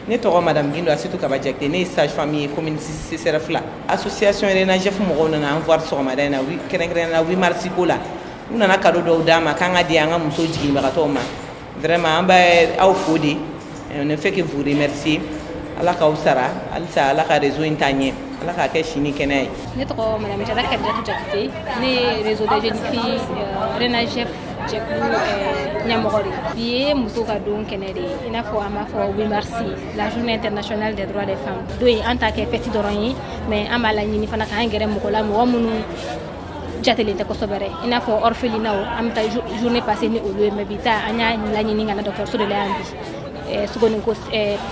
Ne tɔgɔ Madame Gindo Asitu Kaba Jakite. Ne ye sage femme ye commune CSRéf la. Association RENAJEF mɔgɔw nana an voir sɔgɔmada in na, kɛrɛnkɛrɛnnenya la 8 mars ko la. U nana cadeau dɔw d'an ma k'an ka di an ka muso jiginbagatɔw ma. Vraiment, an bɛ aw fo de, on ne fait que vous remercier. Ala k'aw sara halisa, Ala ka réseau in taa ɲɛ, Ala k'a kɛ si ni kɛnɛya ye. Ne tɔgɔ Madame Jada Kadijatu Jakite. Ne ye Réseau des jeunes filles RENAJEF jɛkulu ɲɛmɔgɔ de. Bi ye muso ka don kɛnɛ de ye, i n'a fɔ an b'a fɔ 8 mars, la Journée internationale des droits des femmes. Don in, an t'a kɛ fête dɔrɔn ye, mais an b'a laɲini fana k'an gɛrɛ mɔgɔ la, mɔgɔ minnu jatelen tɛ kosɛbɛ dɛ, i n'a fɔ orphelinat. An bɛ taa journée passer ni olu ye, mais bi ta, an y'a laɲini ka na dɔgɔtɔrɔso de la yan bi, Sogoniko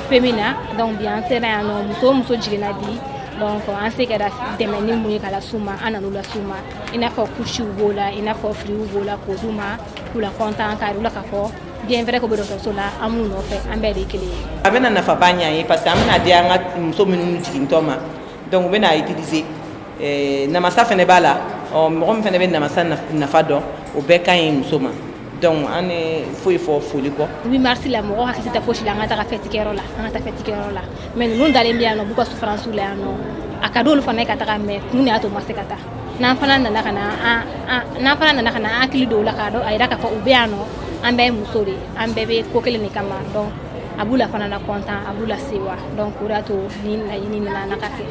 PMI na. Donc bi an sera yan nɔ, muso o muso jiginna bi, donc an se kɛra dɛmɛ ni mun ye ka las'u ma, an nan'u las'u ma, i n'a fɔ couches b'o la, i n'a fɔ fruits b'o la, k'o d'u ma k'u la content, k'a yir'u la k'a fɔ bien vrai que u bɛ dɔgɔtɔrɔso la, an b'u nɔfɛ, an bɛɛ de ye kelen ye. A bɛna nafaba ɲɛ an ye, parce que an bɛna di an ka muso minnu jigintɔ ma, donc u bɛna utiliser. Namasa fɛnɛ b'a la. Ɔ mɔgɔ min fɛnɛ bɛ namasa nafa dɔn, o bɛɛ ka ɲi muso ma. Donc an ni foyi fɔ foli kɔ. 8 mars la, mɔgɔ hakili tɛ fosi la, an ka taga fête kɛyɔrɔ la, an ka taa fête kɛyɔrɔ la, mais ninnu dalen bɛ yan nɔ, u b'u ka souffrance la yan nɔ. A ka d'olu fana ye ka taga, mais kun de y'a to u ma se ka taa. N'an fana nana ka na an hakili don o la, k'a dɔn, a yira k'a fɔ u bɛ yan nɔ, an bɛɛ ye muso de ye, an bɛɛ bɛ ko kelen de kama. Donc a b'u la fana na content, a b'u la sewa. Donc o de y'a to ni laɲini nana na ka kɛ.